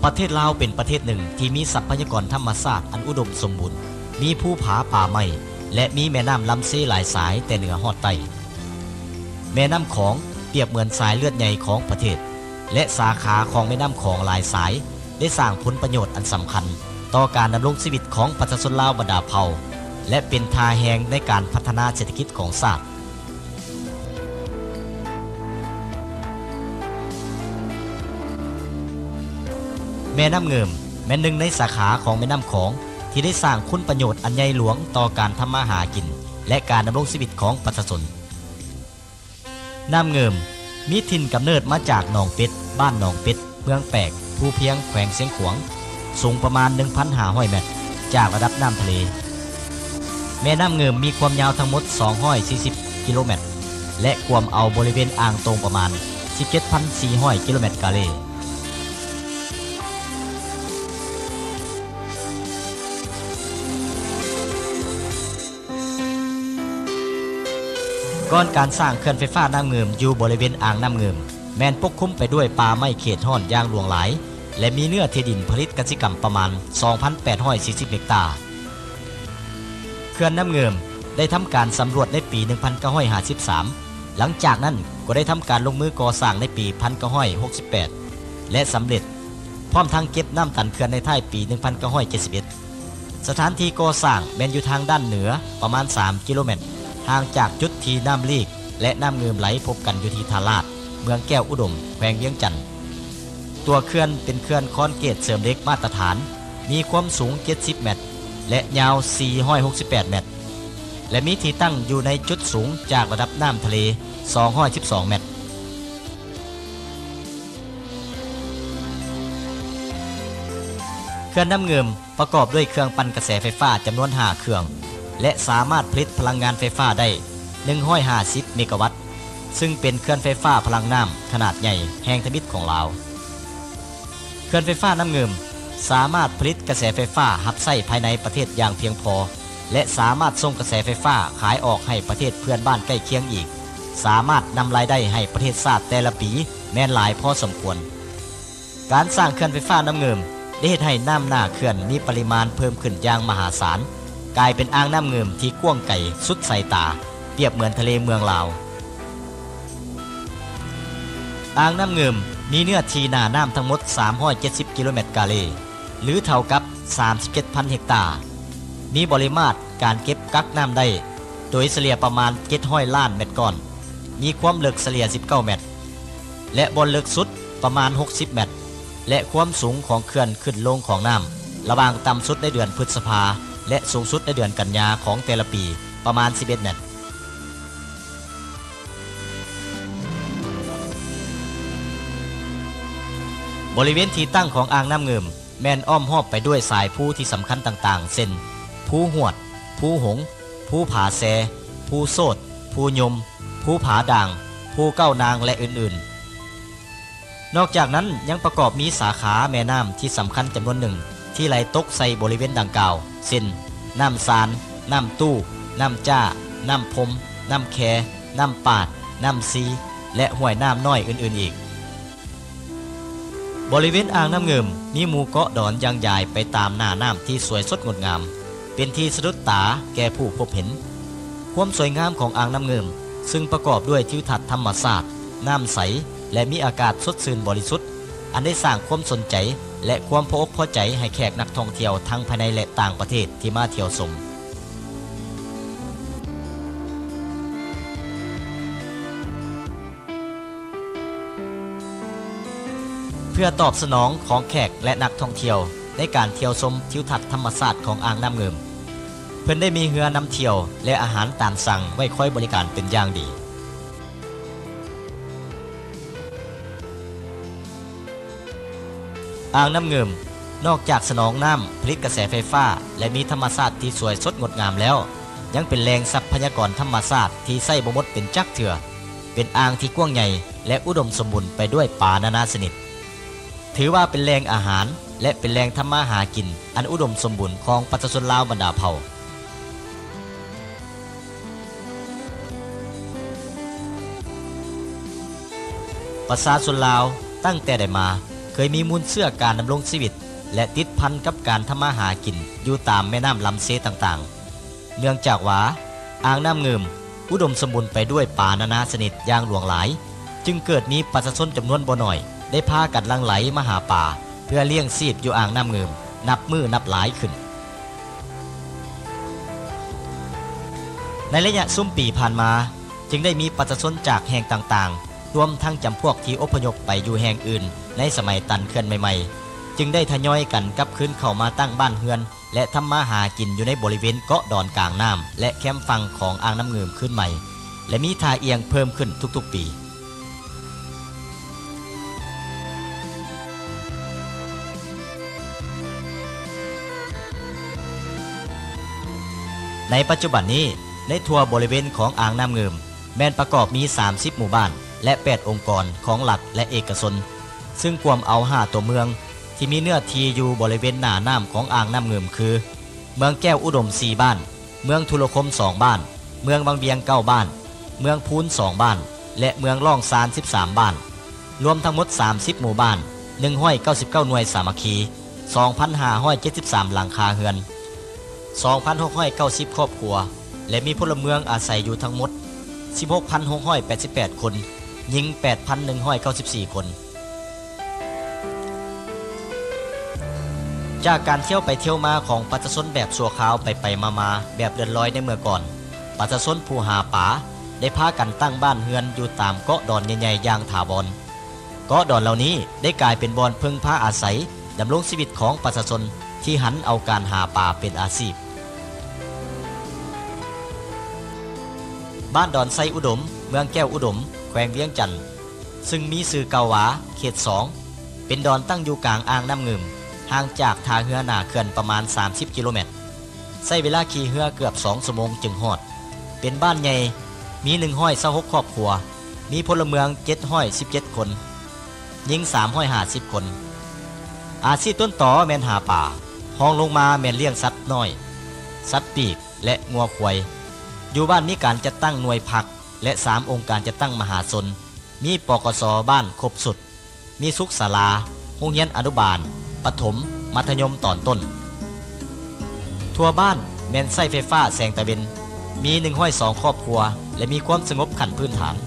ປະເທດລາວເປັນປະເທດໜຶ່ງທີ່ມີຊັບພະຍາກອນທຳມະຊາດອັນອຸດົມສົມບູນ, ມີພູຜາປ່າໄມ້ ແລະ ມີແມ່ນ້ຳລຳເຊຫຼາຍສາຍແຕ່ເໜືອຮອດໃຕ້. ແມ່ນ້ຳຂອງປຽບເໝືອນສາຍເລືອດໃຫຍ່ຂອງປະເທດ ແລະ ສາຂາຂອງແມ່ນ້ຳຂອງຫຼາຍສາຍໄດ້ສ້າງຜົນປະໂຫຍດອັນສຳຄັນຕໍ່ການດຳລົງຊີວິດຂອງປະຊາຊົນລາວບັນດາເຜົ່າ ແລະ ເປັນທ່າແຮງໃນການພັດທະນາເສດຖະກິດຂອງຊາດ. ແມ່ນ້ຳງື່ມແມ່ນໜຶ່ງໃນສາຂາຂອງແມ່ນ້ຳຂອງ ທີ່ໄດ້ສ້າງຄຸນປະໂຫຍດອັນໃຫຍ່ຫຼວງຕໍ່ການທຳມາຫາກິນ ແລະ ການດຳລົງຊີວິດຂອງປະຊາຊົນ. ນ້ຳງື່ມມີຖິ່ນກຳເນີດມາຈາກໜອງເປັດ, ບ້ານໜອງເປັດ, ເມືອງແປກ, ພູພຽງ, ແຂວງຊຽງຂວາງ, ສູງປະມານໜຶ່ງພັນຫ້າຮ້ອຍແມັດຈາກລະດັບນ້ຳທະເລ. ແມ່ນ້ຳງື່ມມີຄວາມຍາວທັງໝົດສອງຮ້ອຍສີ່ສິບກິໂລແມັດ ແລະ ກວມເອົາບໍລິເວນອ່າງໂຕງປະມານສິບເຈັດພັນສີ່ຮ້ອຍກິໂລແມັດກາເລ. ກ່ອນການສ້າງເຂື່ອນໄຟຟ້ານ້ຳງື່ມຢູ່ບໍລິເວນອ່າງນ້ຳງື່ມ ແມ່ນປົກຄຸມໄປດ້ວຍປ່າໄມ້ເຂດຮ້ອນຢ່າງຫຼວງຫຼາຍ ແລະ ມີເນື້ອທີ່ດິນຜະລິດກະສິກຳປະມານສອງພັນແປດຮ້ອຍສີ່ສິບເຮັກຕາ. ເຂື່ອນນ້ຳງື່ມໄດ້ທຳການສຳຫຼວດໃນປີໜຶ່ງພັນເກົ້າຮ້ອຍຫ້າສິບສາມ ຫຼັງຈາກນັ້ນກໍໄດ້ທຳການລົງມືກໍ່ສ້າງໃນປີໜຶ່ງພັນເກົ້າຮ້ອຍຫົກສິບແປດ ແລະ ສຳເລັດ, ພ້ອມທັງເກັບນ້ຳຕັນເຂື່ອນໃນທ້າຍປີໜຶ່ງພັນເກົ້າຮ້ອຍເຈັດສິບເອັດ. ສະຖານທີ່ກໍ່ສ້າງແມ່ນຢູ່ທາງດ້ານເໜືອປະມານສາມກິໂລແມັດ, ຫ່າງຈາກຈຸດທີ່ນ້ຳລີກ ແລະ ນ້ຳງື່ມໄຫຼພົບກັນຢູ່ທີ່ທ່າລາດ, ເມືອງແກ້ວອຸດົມ, ແຂວງວຽງຈັນ. ຕົວເຂື່ອນເປັນເຂື່ອນຄອນກຣີດເສີມເຫຼັກມາດຕະຖານ, ມີຄວາມສູງເຈັດສິບແມັດ ແລະ ຍາວສີ່ຮ້ອຍຫົກສິບແປດແມັດ ແລະ ມີທີ່ຕັ້ງຢູ່ໃນຈຸດສູງຈາກລະດັບນ້ຳທະເລສອງຮ້ອຍສິບສອງແມັດ. ເຂື່ອນນ້ຳງື່ມປະກອບດ້ວຍເຄື່ອງປັ່ນກະແສໄຟຟ້າຈຳນວນຫ້າເຄື່ອງ ແລະ ສາມາດຜະລິດພະລັງງານໄຟຟ້າໄດ້ໜຶ່ງຮ້ອຍຫ້າສິບເມກາວັດ, ຊຶ່ງເປັນເຂື່ອນໄຟຟ້າພະລັງນ້ຳຂະໜາດໃຫຍ່ແຫ່ງທຳອິດຂອງລາວ. ເຂື່ອນໄຟຟ້ານ້ຳງື່ມສາມາດຜະລິດກະແສໄຟຟ້າຮັບໃຊ້ພາຍໃນປະເທດຢ່າງພຽງພໍ ແລະ ສາມາດສົ່ງກະແສໄຟຟ້າຂາຍອອກໃຫ້ປະເທດເພື່ອນບ້ານໃກ້ຄຽງອີກ, ສາມາດນຳລາຍໄດ້ໃຫ້ປະເທດຊາດແຕ່ລະປີແມ່ນຫຼາຍພໍສົມຄວນ. ການສ້າງເຂື່ອນໄຟຟ້ານ້ຳງື່ມໄດ້ເຮັດໃຫ້ນ້ຳໜ້າເຂື່ອນມີປະລິມານເພີ່ມຂຶ້ນຢ່າງມະຫາສານ, ກາຍເປັນອ່າງນ້ຳງື່ມທີ່ກວ້າງໄກສຸດສາຍຕາ, ປຽບເໝືອນທະເລເມືອງລາວ. ອ່າງນ້ຳງື່ມມີເນື້ອທີ່ໜ້ານ້ຳທັງໝົດສາມຮ້ອຍເຈັດສິບກິໂລແມັດກາເລ ຫຼື ເທົ່າກັບສາມສິບເຈັດພັນເຮັກຕາ, ມີບໍລິມາດການເກັບກັກນ້ຳໄດ້ໂດຍສະເລ່ຍປະມານເຈັດຮ້ອຍລ້ານແມັດກ້ອນ, ມີຄວາມເລິກສະເລ່ຍສິບເກົ້າແມັດ ແລະ ບ່ອນເລິກສຸດປະມານຫົກສິບແມັດ ແລະ ຄວາມສູງຂອງເຂື່ອນຂຶ້ນລົງຂອງນ້ຳ ລະຫວ່າງຕ່ຳສຸດໃນເດືອນພຶດສະພາ ແລະ ສູງສຸດໃນເດືອນກັນຍາຂອງແຕ່ລະປີປະມານສິບເອັດແມັດ. ບໍລິເວນທີ່ຕັ້ງຂອງອ່າງນ້ຳງື່ມແມ່ນອ້ອມຮອບໄປດ້ວຍສາຍພູທີ່ສຳຄັນຕ່າງໆ ເຊັ່ນ ພູຫວດ, ພູຫົງ, ພູຜາແຊ, ພູໂຊດ, ພູຍົມ, ພູຜາດ່າງ, ພູເກົ້ານາງ ແລະ ອື່ນໆ. ນອກຈາກນັ້ນຍັງປະກອບມີສາຂາແມ່ນ້ຳທີ່ສຳຄັນຈຳນວນໜຶ່ງທີ່ໄຫຼຕົກໃສ່ບໍລິເວນດັ່ງກ່າວ ເຊັ່ນ ນ້ຳຊານ, ນ້ຳຕູ້, ນ້ຳຈ້າ, ນ້ຳພົມ, ນ້ຳແຄ, ນ້ຳປາດ, ນ້ຳຊີ ແລະ ຫ້ວຍນ້ຳນ້ອຍອື່ນໆອີກ. ບໍລິເວນອ່າງນ້ຳງື່ມມີໝູ່ເກາະດອນຢ່າງຢາຍໄປຕາມໜ້ານ້ຳທີ່ສວຍສົດງົດງາມ, ເປັນທີ່ສະດຸດຕາແກ່ຜູ້ພົບເຫັນ. ຄວາມສວຍງາມຂອງອ່າງນ້ຳງື່ມ ຊຶ່ງປະກອບດ້ວຍທິວທັດທຳມະຊາດ, ນ້ຳໃສ ແລະ ມີອາກາດສົດຊື່ນບໍລິສຸດ, ອັນໄດ້ສ້າງຄວາມສົນໃຈ ແລະ ຄວາມພໍອົກພໍໃຈໃຫ້ແຂກນັກທ່ອງທ່ຽວທັງພາຍໃນ ແລະ ຕ່າງປະເທດທີ່ມາທ່ຽວຊົມ. ເພື່ອຕອບສະໜອງຂອງແຂກ ແລະ ນັກທ່ອງທ່ຽວໃນການທ່ຽວຊົມທິວທັດທຳມະຊາດຂອງອ່າງນ້ຳງື່ມ, ເພິ່ນໄດ້ມີເຮືອນຳທ່ຽວ ແລະ ອາຫານຕາມສັ່ງໄວ້ຄອຍບໍລິການເປັນຢ່າງດີ. ອ່າງນ້ຳງື່ມ ນອກຈາກສະໜອງນ້ຳ, ຜະລິດກະແສໄຟຟ້າ ແລະ ມີທຳມະຊາດທີ່ສວຍສົດງົດງາມແລ້ວ, ຍັງເປັນແຫຼ່ງຊັບພະຍາກອນທຳມະຊາດທີ່ໃຊ້ບໍ່ໝົດເປັນຈັກເທື່ອ, ເປັນອ່າງທີ່ກວ້າງໃຫຍ່ ແລະ ອຸດົມສົມບູນໄປດ້ວຍປານານາຊະນິດ. ຖືວ່າເປັນແຫຼ່ງອາຫານ ແລະ ເປັນແຫຼ່ງທຳມາຫາກິນອັນອຸດົມສົມບູນຂອງປະຊາຊົນລາວບັນດາເຜົ່າ. ປະຊາຊົນລາວຕັ້ງແຕ່ໃດມາ ເຄີຍມີມູນເຊື້ອການດຳລົງຊີວິດ ແລະ ຕິດພັນກັບການທຳມາຫາກິນຢູ່ຕາມແມ່ນ້ຳລຳເຊຕ່າງໆ. ເນື່ອງຈາກວ່າອ່າງນ້ຳງື່ມອຸດົມສົມບູນໄປດ້ວຍປານານາຊະນິດຢ່າງຫຼວງຫຼາຍ, ຈຶ່ງເກີດມີປະຊາຊົນຈຳນວນບໍ່ໜ້ອຍໄດ້ພາກັນຫຼັ່ງໄຫຼມາຫາປາເພື່ອລ້ຽງຊີບຢູ່ອ່າງນ້ຳງື່ມນັບມື້ນັບຫຼາຍຂຶ້ນ. ໃນໄລຍະຊຸມປີຜ່ານມາ, ຈຶ່ງໄດ້ມີປະຊາຊົນຈາກແຫ່ງຕ່າງໆ, ລວມທັງຈຳພວກທີ່ອົບພະຍົບໄປຢູ່ແຫ່ງອື່ນໃນສະໄໝຕັນເຂື່ອນໃໝ່ໆ, ຈຶ່ງໄດ້ທະຍອຍກັນກັບຄືນເຂົ້າມາຕັ້ງບ້ານເຮືອນ ແລະ ທຳມາຫາກິນຢູ່ໃນບໍລິເວນເກາະດອນກາງນ້ຳ ແລະ ແຄມຝັ່ງຂອງອ່າງນ້ຳງື່ມຄືນໃໝ່ ແລະ ມີທ່າອ່ຽງເພີ່ມຂຶ້ນທຸກໆປີ. ໃນປັດຈຸບັນນີ້, ໃນທົ່ວບໍລິເວນຂອງອ່າງນ້ຳງື່ມ ແມ່ນປະກອບມີສາມສິບໝູ່ບ້ານ ແລະ ແປດອົງກອນຂອງລັດ ແລະ ເອກະຊົນ, ຊຶ່ງກວມເອົາຫ້າຕົວເມືອງທີ່ມີເນື້ອທີ່ຢູ່ບໍລິເວນໜ້ານ້ຳຂອງອ່າງນ້ຳງື່ມຄື ເມືອງແກ້ວອຸດົມສີ່ບ້ານ, ເມືອງທຸລະຄົມສອງບ້ານ, ເມືອງວັງວຽງເກົ້າບ້ານ, ເມືອງພູນສອງບ້ານ ແລະ ເມືອງລ້ອງຊານສິບສາມບ້ານ, ລວມທັງໝົດສາມສິບໝູ່ບ້ານ, ໜຶ່ງຮ້ອຍເກົ້າສິບເກົ້າໜ່ວຍສາມັກຄີ, ສອງພັນຫ້າຮ້ອຍເຈັດສິບສາມຫຼັງຄາເຮືອນ, ສອງພັນຫົກຮ້ອຍເກົ້າສິບຄອບຄົວ ແລະ ມີພົນລະເມືອງອາໄສຢູ່ທັງໝົດສິບຫົກພັນຫົກຮ້ອຍແປດສິບແປດຄົນ, ຍິງແປດພັນໜຶ່ງຮ້ອຍເກົ້າສິບສີ່ຄົນ. ຈາກການທ່ຽວໄປທ່ຽວມາຂອງປະຊາຊົນແບບຊົ່ວຄາວໄປໆມາໆ ແບບເລື່ອນລອຍໃນເມື່ອກ່ອນ, ປະຊາຊົນຜູ້ຫາປາໄດ້ພາກັນຕັ້ງບ້ານເຮືອນຢູ່ຕາມເກາະດອນໃຫຍ່ໆຢ່າງຖາວອນ. ເກາະດອນເຫຼົ່ານີ້ໄດ້ກາຍເປັນບ່ອນເພິ່ງພາອາໄສ ດຳລົງຊີວິດຂອງປະຊາຊົນທີ່ຫັນເອົາການຫາປາເປັນອາຊີບ. ບ້ານດອນໄຊອຸດົມ, ເມືອງແກ້ວອຸດົມ, ແຂວງວຽງຈັນ, ຊຶ່ງມີຊື່ເກົ່າວ່າເຂດສອງ, ເປັນດອນຕັ້ງຢູ່ກາງອ່າງນ້ຳງື່ມ, ຫ່າງຈາກທ່າເຮືອໜ້າເຂື່ອນປະມານສາມສິບກິໂລແມັດ, ໃຊ້ເວລາຂີ່ເຮືອເກືອບສອງຊົ່ວໂມງຈຶ່ງຮອດ. ເປັນບ້ານໃຫຍ່, ມີໜຶ່ງຮ້ອຍຊາວຫົກຄອບຄົວ, ມີພົນລະເມືອງເຈັດຮ້ອຍສິບເຈັດຄົນ, ຍິງສາມຮ້ອຍຫ້າສິບຄົນ. ອາຊີບຕົ້ນຕໍແມ່ນຫາປາ, ຮອງລົງມາແມ່ນລ້ຽງສັດນ້ອຍ, ສັດປີກ ແລະ ງົວຄວາຍ. ຢູ່ບ້ານມີການຈັດຕັ້ງໜ່ວຍພັກ ແລະ ສາມອົງການຈັດຕັ້ງມະຫາຊົນ, ມີ ປກສ ບ້ານຄົບຊຸດ, ມີສຸກສາລາ, ໂຮງຮຽນອະນຸບານ, ປະຖົມ, ມັດທະຍົມຕອນຕົ້ນ. ທົ່ວບ້ານແມ່ນໃຊ້ໄຟຟ້າແສງຕາເວັນ, ມີໜຶ່ງຮ້ອຍສອງຄອບຄົວ ແລະ ມີຄວາມສະຫງົບຂັ້ນພື້ນຖານ.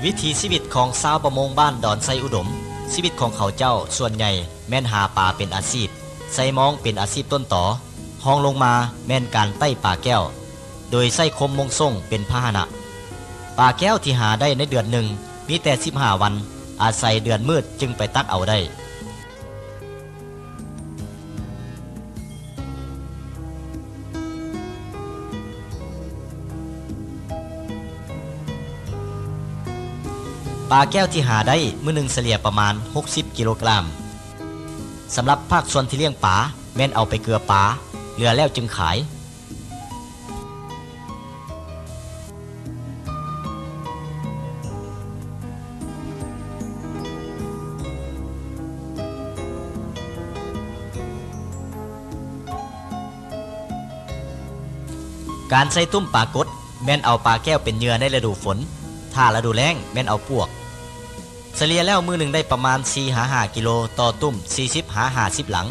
ວິຖີຊີວິດຂອງຊາວປະມົງບ້ານດອນໄຊອຸດົມ, ຊີວິດຂອງເຂົາເຈົ້າສ່ວນໃຫຍ່ແມ່ນຫາປາເປັນອາຊີບ, ໃຊ້ມອງເປັນອາຊີບຕົ້ນຕໍ, ຮອງລົງມາແມ່ນການໄຕ້ປາແກ້ວ ໂດຍໃຊ້ຄົມມົງສົ່ງເປັນພາຫະນະ. ປາແກ້ວທີ່ຫາໄດ້ໃນເດືອນໜຶ່ງມີແຕ່ສິບຫ້າວັນ, ອາໄສເດືອນມືດຈຶ່ງໄປຕັກເອົາໄດ້. ປາແກ້ວທີ່ຫາໄດ້ມື້ໜຶ່ງສະເລ່ຍປະມານຫົກສິບກິໂລກຣາມ. ສຳລັບພາກສ່ວນທີ່ລ້ຽງປາ ແມ່ນເອົາໄປເກືອປາ, ເຫຼືອແລ້ວຈຶ່ງຂາຍ. ການໃສ່ຕຸ້ມປາກົດ ແມ່ນເອົາປາແກ້ວເປັນເຫຍື່ອໃນລະດູຝົນ, ຖ້າລະດູແລ້ງແມ່ນເອົາປວກ. ສະເລ່ຍແລ້ວມື້ໜຶ່ງໄດ້ປະມານສີ່ຫາຫ້າກິໂລຕໍ່ຕຸ້ມ ສີ່ສິບຫາຫ້າສິບຫຼັງ.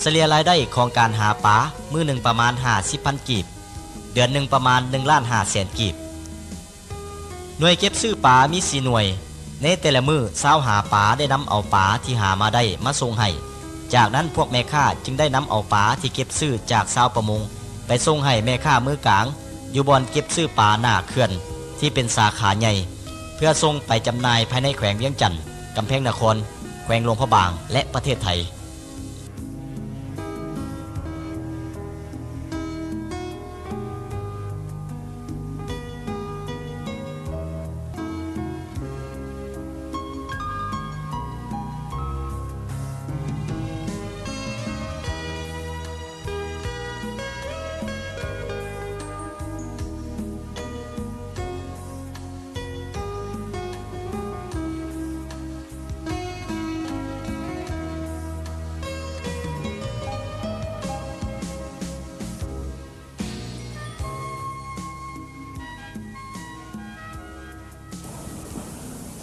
ສະເລ່ຍລາຍໄດ້ຂອງການຫາປາມື້ໜຶ່ງປະມານຫ້າສິບພັນກີບ, ເດືອນໜຶ່ງປະມານໜຶ່ງລ້ານຫ້າແສນກີບ. ໜ່ວຍເກັບຊື້ປາມີສີ່ໜ່ວຍ. ໃນແຕ່ລະມື້ຊາວຫາປາໄດ້ນຳເອົາປາທີ່ຫາມາໄດ້ມາສົ່ງໃຫ້. ຈາກນັ້ນພວກແມ່ຄ້າຈຶ່ງໄດ້ນຳເອົາປາທີ່ເກັບຊື້ຈາກຊາວປະມົງໄປສົ່ງໃຫ້ແມ່ຄ້າມືກາງ ຢູ່ບ່ອນເກັບຊື້ປາໜ້າເຂື່ອນທີ່ເປັນສາຂາໃຫຍ່ ເພື່ອສົ່ງໄປຈຳໜ່າຍພາຍໃນແຂວງວຽງຈັນ, ກຳແພງນະຄອນ, ແຂວງຫຼວງພະບາງ ແລະ ປະເທດໄທ.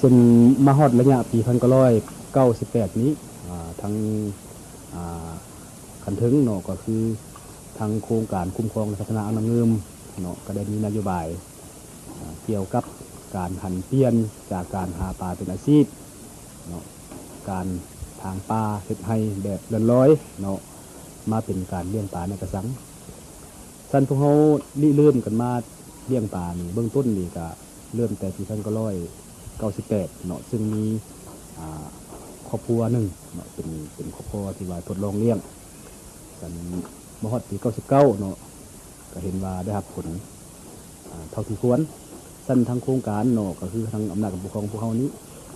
ຈົນມາຮອດໄລຍະປີພັນເກົ້າຮ້ອຍເກົ້າສິບແປດນີ້ ອາ ທາງ ອາ ຂັ້ນເທິງເນາະ ກໍຄືທາງໂຄງການຄຸ້ມຄອງ ແລະ ພັດທະນາອ່າງນ້ຳງື່ມເນາະ ກໍໄດ້ມີນະໂຍບາຍ ອາ ກ່ຽວກັບການຫັນປ່ຽນຈາກການຫາປາເປັນອາຊີບເນາະ ການຖາງປ່າເຮັດໄຮ່ແບບເລື່ອນລອຍເນາະ ມາເປັນການລ້ຽງປາໃນກະຊັງ. ຊັ້ນພວກເຮົາລິເລີ່ມກັນມາລ້ຽງປານີ້ ເບື້ອງຕົ້ນນີ້ກະເລີ່ມແຕ່ປີພັນເກົ້າຮ້ອຍເກົ້າສິບແປດເນາະ ຊຶ່ງມີ ອາ ຄອບຄົວໜຶ່ງເນາະ ເປັນ ເປັນຄອບຄົວທີ່ວ່າທົດລອງລ້ຽງ. ຊັ້ນມາຮອດປີເກົ້າສິບເກົ້າເນາະ ກະເຫັນວ່າໄດ້ຮັບຜົນ ອາ ເທົ່າທີ່ຄວນ. ຊັ້ນທາງໂຄງການເນາະ ກໍຄືທາງອຳນາດການປົກຄອງພວກເຮົານີ້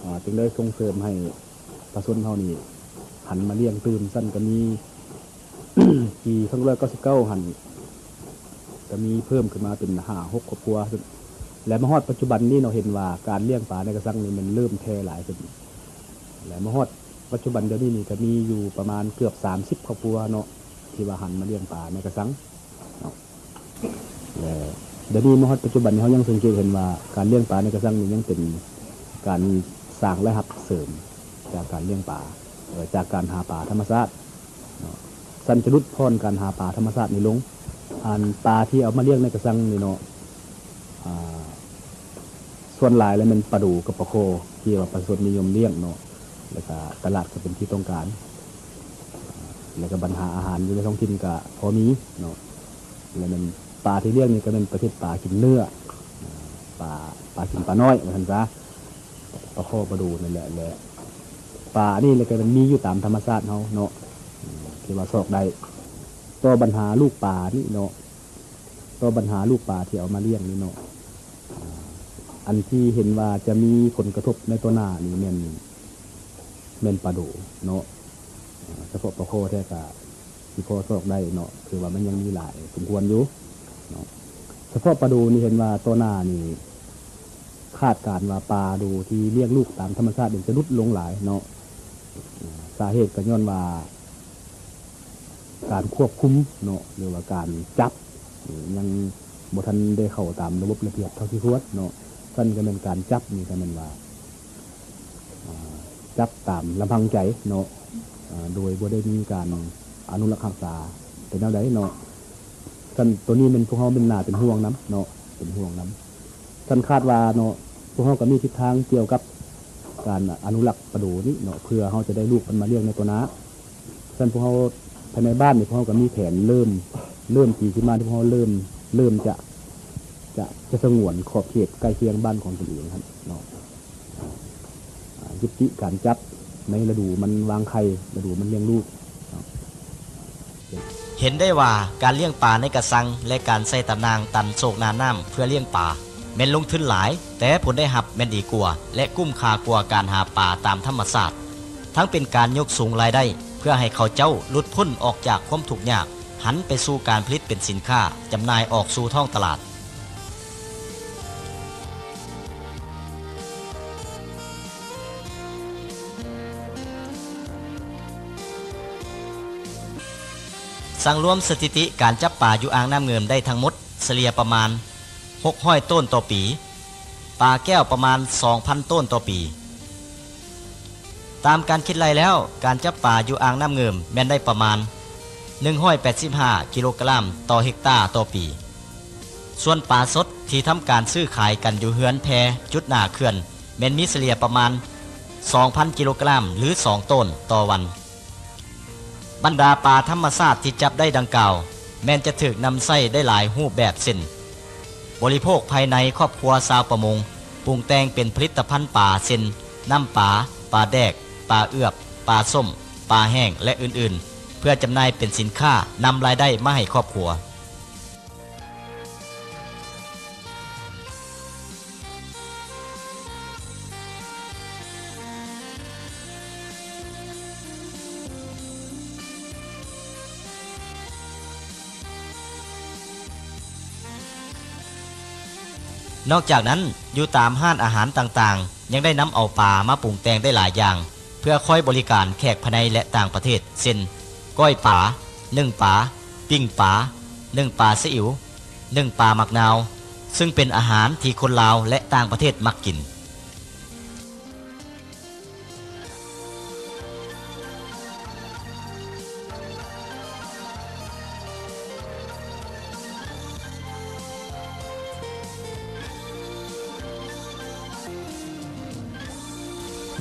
ອາ ຈຶ່ງໄດ້ສົ່ງເສີມໃຫ້ປະຊາຊົນເຮົານີ້ຫັນມາລ້ຽງຕື່ມ. ຊັ້ນກະມີ ປີພັນເກົ້າຮ້ອຍເກົ້າສິບເກົ້າຫັ້ນ ກະມີເພີ່ມຂຶ້ນມາເປັນຫ້າຫົກຄອບຄົວ ແລະ ມາຮອດປັດຈຸບັນນີ້ເນາະ ເຫັນວ່າການລ້ຽງປາໃນກະຊັງນີ້ແມ່ນເລີ່ມແຜ່ຫຼາຍຂຶ້ນ ແລະ ມາຮອດປັດຈຸບັນດຽວນີ້ນີ້ ກະມີຢູ່ປະມານເກືອບສາມສິບຄອບຄົວເນາະ ທີ່ວ່າຫັນມາລ້ຽງປາໃນກະຊັງເນາະ. ແລະ ດຽວນີ້ມາຮອດປັດຈຸບັນນີ້ ເຮົາຍັງສັງເກດເຫັນວ່າການລ້ຽງປາໃນກະຊັງນີ້ຍັງເປັນການສ້າງລາຍຮັບເສີມຈາກການລ້ຽງປາ ເອີ ຈາກການຫາປາທຳມະຊາດເນາະ. ຊັ້ນຈະຫຼຸດຜ່ອນການຫາປາທຳມະຊາດນີ້ລົງ. ອັນປາທີ່ເອົາມາລ້ຽງໃນກະຊັງນີ້ເນາະ ອາ ສ່ວນຫຼາຍແລ້ວແມ່ນປາດູກັບປາຄໍ່ ທີ່ວ່າປະຊາຊົນນິຍົມລ້ຽງເນາະ ແລ້ວກະຕະຫຼາດກະເປັນທີ່ຕ້ອງການ ແລ້ວກະບັນຫາອາຫານຢູ່ໃນທ້ອງຖິ່ນກະພໍມີເນາະ. ແລ້ວແມ່ນປາທີ່ລ້ຽງນີ້ກະແມ່ນປະເພດປາກິນເນື້ອ ປາ ປາກິນປານ້ອຍວ່າຊັ້ນຊະ ປາຄໍ່ປາດູນັ້ນແຫຼະ ແລະ ປາອັນນີ້ແຫຼະກະແມ່ນມີຢູ່ຕາມທຳມະຊາດເຮົາເນາະ ທີ່ວ່າຊອກໄດ້. ຕໍ່ບັນຫາລູກປານີ້ເນາະ ຕໍ່ບັນຫາລູກປາທີ່ເອົາມາລ້ຽງນີ້ເນາະ ອາ ອັນທີ່ເຫັນວ່າຈະມີຜົນກະທົບໃນຕໍ່ໜ້ານີ້ແມ່ນ ແມ່ນປາໂດເນາະ ອາ ສະເພາະປາຄໍ່ແທ້ກະຊິພໍຊອກໄດ້ເນາະ ຖືວ່າມັນຍັງມີຫຼາຍສົມຄວນຢູ່ເນາະ. ສະເພາະປາໂດນີ້ເຫັນວ່າຕໍ່ໜ້ານີ້ຄາດການວ່າປາໂດທີ່ລ້ຽງລູກຕາມທຳມະຊາດນີ້ຈະຫຼຸດລົງຫຼາຍເນາະ ອາ ສາເຫດກະຍ້ອນວ່າ ການຄວບຄຸມເນາະ ຫຼືວ່າການຈັບນີ້ຍັງບໍ່ທັນໄດ້ເຂົ້າຕາມລະບົບລະບຽບເທົ່າທີ່ຄວນເນາະ. ຊັ້ນກະແມ່ນການຈັບນີ້ກະແມ່ນວ່າ ອາ ຈັບຕາມລຳພັງໃຈເນາະ ອາ ໂດຍບໍ່ໄດ້ມີການອະນຸລັກຮັກສາແຕ່ແນວໃດເນາະ. ຊັ້ນໂຕນີ້ແມ່ນພວກເຮົາແມ່ນໜ້າເປັນຫ່ວງນຳເນາະ ເປັນຫ່ວງນຳ. ຊັ້ນຄາດວ່າເນາະ ພວກເຮົາກະມີທິດທາງກ່ຽວກັບການອະນຸລັກປາໂດນີ້ເນາະ ເພື່ອເຮົາຈະໄດ້ລູກມັນມາລ້ຽງໃນຕໍ່ໜ້າ. ຊັ້ນພວກເຮົາພາຍໃນບ້ານນີ້ ພວກເຮົາກະມີແຜນເລີ່ມ ເລີ່ມປີທີ່ມານີ້ ພວກເຮົາເລີ່ມ ເລີ່ມຈະ ຈະ ຈະສະຫງວນຂອບເຂດໃກ້ຄຽງບ້ານຂອງຕົນເອງຫັ້ນເນາະ ອາ ຍຸຕິການຈັບໃນລະດູມັນວາງໄຂ່ ລະດູມັນລ້ຽງລູກເນາະ. ເຫັນໄດ້ວ່າການລ້ຽງປາໃນກະຊັງ ແລະ ການໃສ່ຕາໜ່າງຕັນໂຊກໜ້ານ້ຳເພື່ອລ້ຽງປາ ແມ່ນລົງທຶນຫຼາຍ ແຕ່ຜົນໄດ້ຮັບແມ່ນດີກວ່າ ແລະ ກຸ້ມຄ່າກວ່າການຫາປາຕາມທຳມະຊາດ. ທັງເປັນການຍົກສູງລາຍໄດ້ ເພື່ອໃຫ້ເຂົາເຈົ້າຫຼຸດພົ້ນອອກຈາກຄວາມທຸກຍາກ, ຫັນໄປສູ່ການຜະລິດເປັນສິນຄ້າ, ຈຳໜ່າຍອອກສູ່ທ້ອງຕະຫຼາດ. ສັງລວມສະຖິຕິການຈັບປາຢູ່ອ່າງນ້ຳງື່ມໄດ້ທັງໝົດສະເລ່ຍປະມານຫົກຮ້ອຍໂຕນຕໍ່ປີ, ປາແກ້ວປະມານສອງພັນໂຕນຕໍ່ປີ. ຕາມການຄິດໄລ່ແລ້ວ, ການຈັບປາຢູ່ອ່າງນ້ຳງື່ມແມ່ນໄດ້ປະມານໜຶ່ງຮ້ອຍແປດສິບຫ້າກິໂລກຣາມຕໍ່ເຮັກຕາຕໍ່ປີ. ສ່ວນປາສົດທີ່ທຳການຊື້ຂາຍກັນຢູ່ເຮືອນແພຈຸດໜ້າເຂື່ອນ ແມ່ນມີສະເລ່ຍປະມານສອງພັນກິໂລກຣາມ ຫຼື ສອງໂຕນຕໍ່ວັນ. ບັນດາປາທຳມະຊາດທີ່ຈັບໄດ້ດັ່ງກ່າວ ແມ່ນຈະຖືກນຳໃຊ້ໄດ້ຫຼາຍຮູບແບບ ເຊັ່ນ ບໍລິໂພກພາຍໃນຄອບຄົວຊາວປະມົງ, ປຸງແຕ່ງເປັນຜະລິດຕະພັນປາ ເຊັ່ນ ນ້ຳປາ, ປາແດກ, ປາເອືອບ, ປາສົ້ມ, ປາແຫ້ງ ແລະ ອື່ນໆ ເພື່ອຈຳໜ່າຍເປັນສິນຄ້າ ນຳລາຍໄດ້ມາໃຫ້ຄອບຄົວ. ນອກຈາກນັ້ນ, ຢູ່ຕາມຮ້ານອາຫານຕ່າງໆ ຍັງໄດ້ນຳເອົາປາມາປຸງແຕ່ງໄດ້ຫຼາຍຢ່າງ ເພື່ອຄອຍບໍລິການແຂກພາຍໃນ ແລະ ຕ່າງປະເທດ ເຊັ່ນ ກ້ອຍປາ, ໜຶ້ງປາ, ປີ້ງປາ, ໜຶ້ງປາຊະອິວ, ໜຶ້ງປາໝາກນາວ, ຊຶ່ງເປັນອາຫານທີ່ຄົນລາວ ແລະ ຕ່າງປະເທດມັກກິນ.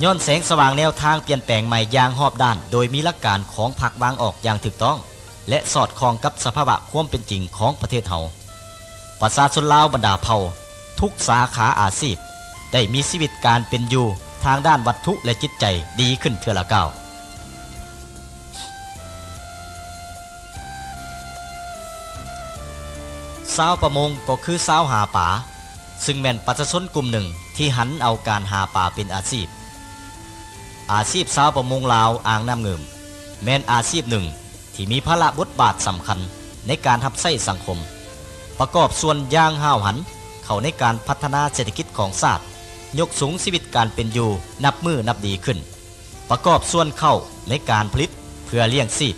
ຍ້ອນແສງສະຫວ່າງແນວທາງປ່ຽນແປງໃໝ່ຢ່າງຮອບດ້ານ ໂດຍມີຫຼັກການຂອງພັກວາງອອກຢ່າງຖືກຕ້ອງ ແລະ ສອດຄ່ອງກັບສະພາວະຄວາມເປັນຈິງຂອງປະເທດເຮົາ, ປະຊາຊົນລາວບັນດາເຜົ່າ ທຸກສາຂາອາຊີບ ໄດ້ມີຊີວິດການເປັນຢູ່ທາງດ້ານວັດຖຸ ແລະ ຈິດໃຈດີຂຶ້ນເທື່ອລະກ້າວ. ຊາວປະມົງກໍຄືຊາວຫາປາ, ຊຶ່ງແມ່ນປະຊາຊົນກຸ່ມໜຶ່ງທີ່ຫັນເອົາການຫາປາເປັນອາຊີບ. ອາຊີບຊາວປະມົງລາວອ່າງນ້ຳງື່ມ ແມ່ນອາຊີບໜຶ່ງທີ່ມີພາລະບົດບາດສຳຄັນໃນການຮັບໃຊ້ສັງຄົມ, ປະກອບສ່ວນຢ່າງຫ້າວຫັນເຂົ້າໃນການພັດທະນາເສດຖະກິດຂອງຊາດ, ຍົກສູງຊີວິດການເປັນຢູ່ນັບມື້ນັບດີຂຶ້ນ, ປະກອບສ່ວນເຂົ້າໃນການຜະລິດເພື່ອລ້ຽງຊີບ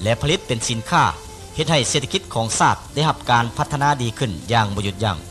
ແລະ ຜະລິດເປັນສິນຄ້າ, ເຮັດໃຫ້ເສດຖະກິດຂອງຊາດໄດ້ຮັບການພັດທະນາດີຂຶ້ນຢ່າງບໍ່ຢຸດຢັ້ງ.